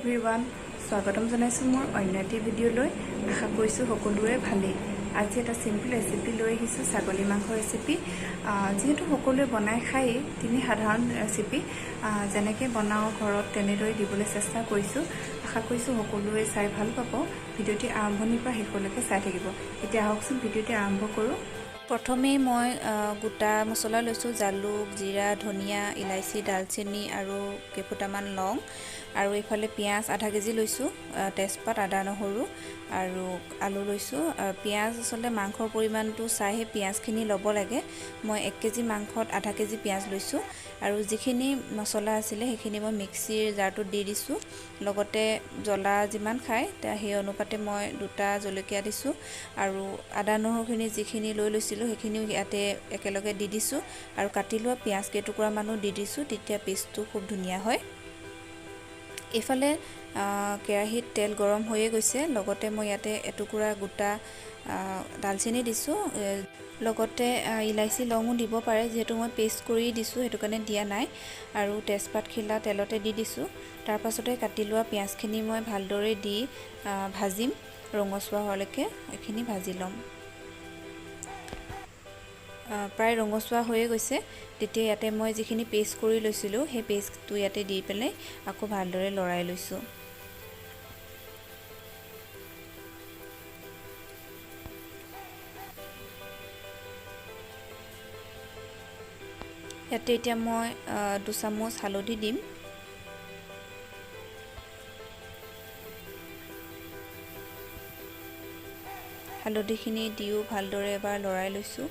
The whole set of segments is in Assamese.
এভৰিৱান, স্বাগতম জনাইছোঁ মোৰ অন্য এটি ভিডিঅ'লৈ। আশা কৰিছোঁ সকলোৰে ভালেই। আজি এটা চিম্পল ৰেচিপি লৈ আহিছোঁ, ছাগলী মাংস ৰেচিপি। যিহেতু সকলোৱে বনাই খায়েই, তিনি সাধাৰণ ৰেচিপি যেনেকৈ বনাওঁ ঘৰত তেনেদৰে দিবলৈ চেষ্টা কৰিছোঁ। আশা কৰিছোঁ সকলোৱে চাই ভাল পাব। ভিডিঅ'টি আৰম্ভণিৰ পৰা শেষলৈকে চাই থাকিব। এতিয়া আহকচোন ভিডিঅ'টি আৰম্ভ কৰোঁ। প্ৰথমেই মই গোটা মছলা লৈছোঁ, জালুক, জিৰা, ধনিয়া, ইলাচি, ডালচেনি আৰু কেইফুটামান লং। আৰু এইফালে পিঁয়াজ আধা কেজি লৈছোঁ, তেজপাত, আদা, নহৰু আৰু আলু লৈছোঁ। পিঁয়াজ আচলতে মাংসৰ পৰিমাণটো চাইহে পিঁয়াজখিনি ল'ব লাগে। মই 1 কেজি মাংসত আধা কেজি পিঁয়াজ লৈছোঁ। আৰু যিখিনি মছলা আছিলে সেইখিনি মই মিক্সিৰ জাৰটোত দি দিছোঁ। লগতে জ্বলা যিমান খায় সেই অনুপাতে মই 2টা জলকীয়া দিছোঁ। আৰু আদা নহৰুখিনি যিখিনি লৈ লৈছিলোঁ সেইখিনিও ইয়াতে একেলগে দি দিছোঁ। আৰু কাটি লোৱা পিঁয়াজ কেইটুকুৰামানো দি দিছোঁ, তেতিয়া পেষ্টটো খুব ধুনীয়া হয়। এইফালে কেৰাহীত তেল গৰম হৈয়ে গৈছে। লগতে মই ইয়াতে এটুকুৰা গোটা ডালচেনি দিছোঁ। লগতে ইলাচি, লঙো দিব পাৰে, যিহেতু মই পেষ্ট কৰি দিছোঁ সেইটো কাৰণে দিয়া নাই। আৰু তেজপাতখিলা তেলতে দি দিছোঁ। তাৰপাছতে কাটি লোৱা পিঁয়াজখিনি মই ভালদৰে দি ভাজিম, ৰঙচুৱা হোৱালৈকে এইখিনি ভাজি ল'ম। প্ৰায় ৰঙচুৱা হৈয়ে গৈছে। তেতিয়া ইয়াতে মই যিখিনি পেষ্ট কৰি লৈছিলোঁ সেই পেষ্টটো ইয়াতে দি পেলাই আকৌ ভালদৰে লৰাই লৈছোঁ। ইয়াতে এতিয়া মই 2 চামুচ হালধি দিম। হালধিখিনি দিও ভালদৰে এবাৰ লৰাই লৈছোঁ।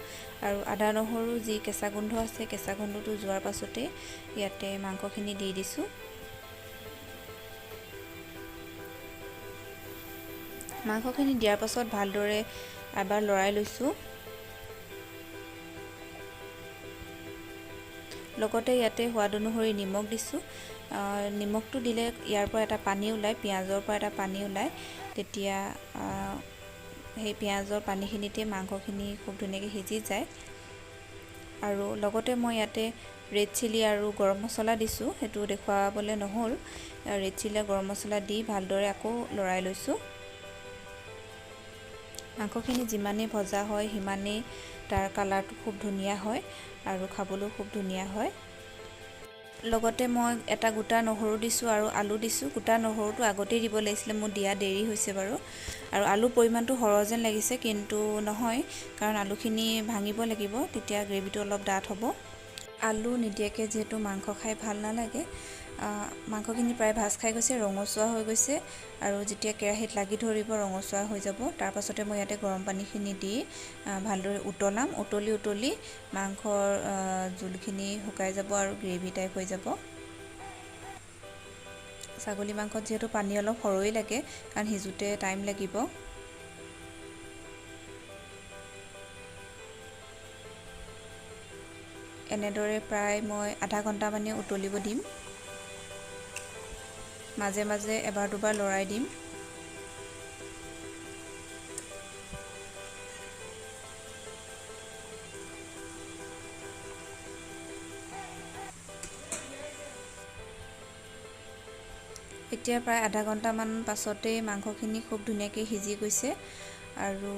আৰু আদা নহৰু যি কেঁচা গোন্ধ আছে, কেঁচা গোন্ধটো যোৱাৰ পাছতে ইয়াতে মাংসখিনি দি দিছোঁ। মাংসখিনি দিয়াৰ পাছত ভালদৰে এবাৰ লৰাই লৈছোঁ। লগতে ইয়াতে সোৱাদ অনুসৰি নিমখ দিছোঁ। নিমখটো দিলে ইয়াৰ পৰা এটা পানী ওলায়, পিঁয়াজৰ পৰা এটা পানী ওলায়। তেতিয়া সেই পিঁয়াজৰ পানীখিনিতে মাংসখিনি খুব ধুনীয়াকৈ সিজি যায়। আৰু লগতে মই ইয়াতে ৰেড চিলি আৰু গৰম মছলা দিছোঁ, সেইটো দেখুৱাবলৈ নহ'ল। ৰেড চিলি আৰু গৰম মছলা দি ভালদৰে আকৌ লৰাই লৈছোঁ। মাংসখিনি যিমানেই ভজা হয় সিমানেই তাৰ কালাৰটো খুব ধুনীয়া হয় আৰু খাবলৈও খুব ধুনীয়া হয়। লগতে মই এটা গোটা নহৰু দিছোঁ আৰু আলু দিছোঁ। গোটা নহৰুটো আগতেই দিব লাগিছিলে, মোৰ দিয়া দেৰি হৈছে বাৰু। আৰু আলুৰ পৰিমাণটো সৰহ যেন লাগিছে, কিন্তু নহয়, কাৰণ আলুখিনি ভাঙিব লাগিব, তেতিয়া গ্ৰেভিটো অলপ ডাঠ হ'ব। আলু নিদিয়াকৈ যিহেতু মাংস খাই ভাল নালাগে। মাংসখিনি প্ৰায় ভাজ খাই গৈছে, ৰঙচুৱা হৈ গৈছে। আৰু যেতিয়া কেৰাহীত লাগি ধৰিব ৰঙচুৱা হৈ যাব। তাৰপাছতে মই ইয়াতে গৰম পানীখিনি দি ভালদৰে উতলাম। উতলি উতলি মাংসৰ জোলখিনি শুকাই যাব আৰু গ্ৰেভি টাইপ হৈ যাব। ছাগলী মাংসত যিহেতু পানী অলপ সৰহেই লাগে, কাৰণ সিজোতে টাইম লাগিব। এনেদৰে প্ৰায় মই আধা ঘণ্টামানে উতলিব দিম। মাজে মাজে এবাৰ দুবাৰ লৰাই দিম। এতিয়া প্ৰায় আধা ঘণ্টামান পাছতেই মাংসখিনি খুব ধুনীয়াকৈ সিজি গৈছে আৰু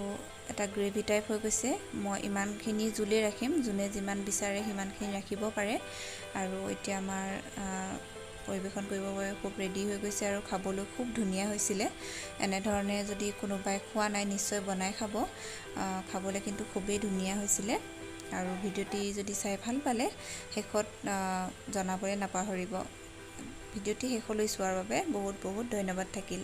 এটা গ্ৰেভি টাইপ হৈ গৈছে। মই ইমানখিনি জোলেই ৰাখিম, যোনে যিমান বিচাৰে সিমানখিনি ৰাখিব পাৰে। আৰু এতিয়া আমাৰ পৰিৱেশন কৰিবৰ বাবে খুব ৰেডি হৈ গৈছে আৰু খাবলৈ খুব ধুনীয়া হৈছিলে। এনেধৰণে যদি কোনোবাই খোৱা নাই নিশ্চয় বনাই খাব। খাবলৈ কিন্তু খুবেই ধুনীয়া হৈছিলে। আৰু ভিডিঅ'টি যদি চাই ভাল পালে শেষত জনাবলৈ নাপাহৰিব। ভিডিঅ'টি শেষলৈ চোৱাৰ বাবে বহুত বহুত ধন্যবাদ থাকিল।